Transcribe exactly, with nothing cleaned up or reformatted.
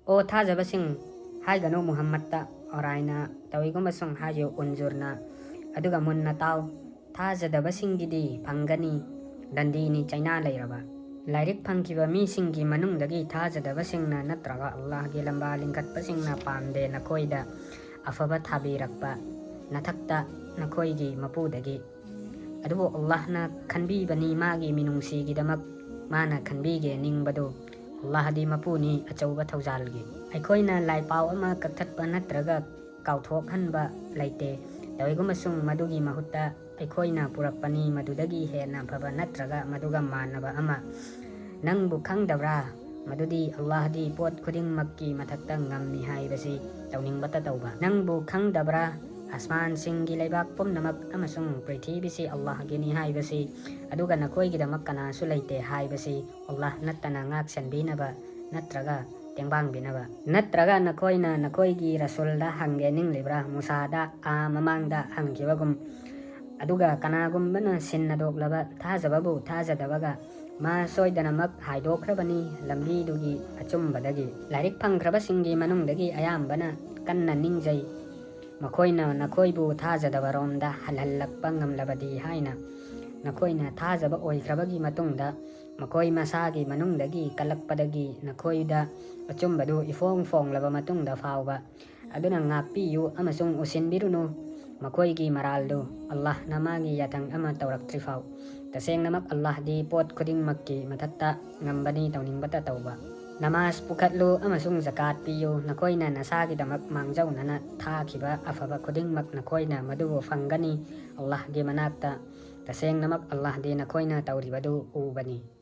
ꯑꯣ ꯊꯥꯖꯕꯁꯤꯡ, ꯍꯥꯏꯒꯅꯨ ꯃꯨꯍꯝꯃꯗꯇ ꯑꯣꯔꯥꯏꯅ, ꯇꯧꯏꯒꯨꯝꯕꯁꯨꯡ ꯍꯥꯏꯌꯨ ꯎꯟꯖꯨꯔꯅ, ꯑꯗꯨꯒ ꯃꯨꯟꯅ ꯇꯥꯎ, ꯊꯥꯖꯗꯕꯁꯤꯡꯒꯤꯗꯤ ꯐꯪꯒꯅꯤ ꯂꯟꯗꯤꯅꯤ ꯆꯩꯅꯥ ꯂꯩꯔꯕ꯫ ꯂꯥꯏꯔꯤꯛ ꯐꯪꯈꯤꯕ ꯃꯤꯁꯤꯡꯒꯤ ꯃꯅꯨꯡꯗꯒꯤ ꯊꯥꯖꯗꯕꯁꯤꯡꯅ ꯅꯠꯇ꯭ꯔꯒ ꯑꯜꯂꯥꯍꯒꯤ ꯂꯝꯕꯥ ꯂꯤꯡꯈꯠꯄꯁꯤꯡꯅ ꯄꯥꯝꯗꯦ ꯅꯈꯣꯏꯗ ꯑꯐꯕ ꯊꯥꯕꯤꯔꯛꯄ, ꯅꯊꯛꯇ ꯅꯈꯣꯏꯒꯤ ꯃꯄꯨꯗꯒꯤ꯫ ꯑꯗꯨꯕꯨ ꯑꯜꯂꯥꯍꯅ ꯈꯟꯕꯤꯕꯅꯤ ꯃꯥꯒꯤ ꯃꯤꯅꯨꯡꯁꯤꯒꯤꯗꯃꯛ, ꯃꯥꯅ ꯈꯟꯕꯤꯒꯦ ꯅꯤꯡꯕꯗꯨ꯫ ꯑꯜꯂꯥꯍꯗꯤ ꯃꯄꯨꯅꯤ ꯑꯆꯧꯕ ꯊꯧꯖꯥꯜꯒꯤ꯫ ꯑꯩꯈꯣꯏꯅ ꯂꯥꯏꯄꯥꯎ ꯑꯃ ꯀꯛꯊꯠꯄ ꯅꯠꯇ꯭ꯔꯒ ꯀꯥꯎꯊꯣꯛꯍꯟꯕ ꯂꯩꯇꯦ꯫ ꯇꯧꯏꯒꯨꯝꯕꯁꯨꯡ ꯃꯗꯨꯒꯤ ꯃꯍꯨꯠꯇ ꯑꯩꯈꯣꯏꯅ ꯄꯨꯔꯛꯄꯅꯤ ꯃꯗꯨꯗꯒꯤ ꯍꯦꯟꯅ ꯐꯕ ꯅꯠꯇ꯭ꯔꯒ ꯃꯗꯨꯒ ꯃꯥꯟꯅꯕ ꯑꯃ꯫ ꯅꯪꯕꯨ ꯈꯪꯗꯕ꯭ꯔꯥ? ꯃꯗꯨꯗꯤ ꯑꯜꯂꯥꯍꯗꯤ ꯄꯣꯠ ꯈꯨꯗꯤꯡꯃꯛꯀꯤ ꯃꯊꯛꯇ ꯉꯝꯃꯤ ꯍꯥꯏꯕꯁꯤ ꯇꯧꯅꯤꯡꯕꯇ ꯇꯧꯕ꯫ ꯅꯪꯕꯨ ꯈꯪꯗꯕ꯭ꯔꯥ? ꯑꯁꯃꯥꯟꯁꯤꯡꯒꯤ ꯂꯩꯕꯥꯛ ꯄꯨꯝꯅꯃꯛ ꯑꯃꯁꯨꯡ ꯄ꯭ꯔꯤꯊꯤꯕꯤꯁꯤ ꯑꯜꯂꯥꯍꯒꯤꯅꯤ ꯍꯥꯏꯕꯁꯤ, ꯑꯗꯨꯒ ꯅꯈꯣꯏꯒꯤꯗꯃꯛ ꯀꯅꯥꯁꯨ ꯂꯩꯇꯦ ꯍꯥꯏꯕꯁꯤ, ꯑꯜꯂꯥꯍ ꯅꯠꯇꯅ ꯉꯥꯛ ꯁꯦꯟꯕꯤꯅꯕ ꯅꯠꯇ꯭ꯔꯒ ꯇꯦꯡꯕꯥꯡꯕꯤꯅꯕ꯫ ꯅꯠꯇ꯭ꯔꯒ ꯅꯈꯣꯏꯅ ꯅꯈꯣꯏꯒꯤ ꯔꯁꯨꯜꯗ ꯍꯪꯒꯦ ꯅꯤꯡꯂꯤꯕ꯭ꯔꯥ, ꯃꯨꯁꯥꯗ ꯑꯥ ꯃꯃꯥꯡꯗ ꯍꯪꯈꯤꯕꯒꯨꯝ? ꯑꯗꯨꯒ ꯀꯅꯥꯒꯨꯝꯕꯅ ꯁꯤꯟꯅꯗꯣꯛꯂꯕ ꯊꯥꯖꯕꯕꯨ ꯊꯥꯖꯗꯕꯒ, ꯃꯥ ꯁꯣꯏꯗꯅꯃꯛ ꯍꯥꯏꯗꯣꯛꯈ꯭ꯔꯕꯅꯤ ꯂꯝꯕꯤꯗꯨꯒꯤ ꯑꯆꯨꯝꯕꯗꯒꯤ꯫ ꯂꯥꯏꯔꯤꯛ ꯐꯪꯈ꯭ꯔꯕꯁꯤꯡꯒꯤ ꯃꯅꯨꯡꯗꯒꯤ ꯑꯌꯥꯝꯕꯅ ꯀꯟꯅ ꯅꯤꯡꯖꯩ꯫ ꯃꯈꯣꯏꯅ ꯅꯈꯣꯏꯕꯨ ꯊꯥꯖꯗꯕꯔꯣꯝꯗ ꯍꯜꯍꯜꯂꯛꯄ ꯉꯝꯂꯕꯗꯤ ꯍꯥꯏꯅ꯫ ꯅꯈꯣꯏꯅ ꯊꯥꯖꯕ ꯑꯣꯏꯈ꯭ꯔꯕꯒꯤ ꯃꯇꯨꯡꯗ, ꯃꯈꯣꯏ ꯃꯁꯥꯒꯤ ꯃꯅꯨꯡꯗꯒꯤ ꯀꯜꯂꯛꯄꯗꯒꯤ ꯅꯈꯣꯏꯗ ꯑꯆꯨꯝꯕꯗꯨ ꯏꯐꯣꯡ ꯐꯣꯡꯂꯕ ꯃꯇꯨꯡꯗ ꯐꯥꯎꯕ꯫ ꯑꯗꯨꯅ ꯉꯥꯛꯄꯤꯌꯨ ꯑꯃꯁꯨꯡ ꯎꯁꯤꯟꯕꯤꯔꯨꯅꯨ ꯃꯈꯣꯏꯒꯤ ꯃꯔꯥꯜꯗꯨ, ꯑꯜꯂꯥꯍꯅ ꯃꯥꯒꯤ ꯌꯥꯊꯪ ꯑꯃ ꯇꯧꯔꯛꯇ꯭ꯔꯤꯐꯥꯎ꯫ ꯇꯁꯦꯡꯅꯃꯛ ꯑꯜꯂꯥꯍꯗꯤ ꯄꯣꯠ ꯈꯨꯗꯤꯡꯃꯛꯀꯤ ꯃꯊꯛꯇ ꯉꯝꯕꯅꯤ ꯇꯧꯅꯤꯡꯕꯇ ꯇꯧꯕ꯫ ꯅꯃꯥꯖ ꯄꯨꯈꯠꯂꯨ ꯑꯃꯁꯨꯡ ꯖꯀꯥꯠ ꯄꯤꯌꯨ, ꯅꯈꯣꯏꯅ ꯅꯁꯥꯒꯤꯗꯃꯛ ꯃꯥꯡꯖꯧꯅꯅ ꯊꯥꯈꯤꯕ ꯑꯐꯕ ꯈꯨꯗꯤꯡꯃꯛ ꯅꯈꯣꯏꯅ ꯃꯗꯨꯕꯨ ꯐꯪꯒꯅꯤ ꯑꯜꯂꯥꯍꯒꯤ ꯃꯅꯥꯛꯇ꯫ ꯇꯁꯦꯡꯅꯃꯛ ꯑꯜꯂꯥꯍꯗꯤ ꯅꯈꯣꯏꯅ ꯇꯧꯔꯤꯕꯗꯨ ꯎꯕꯅꯤ꯫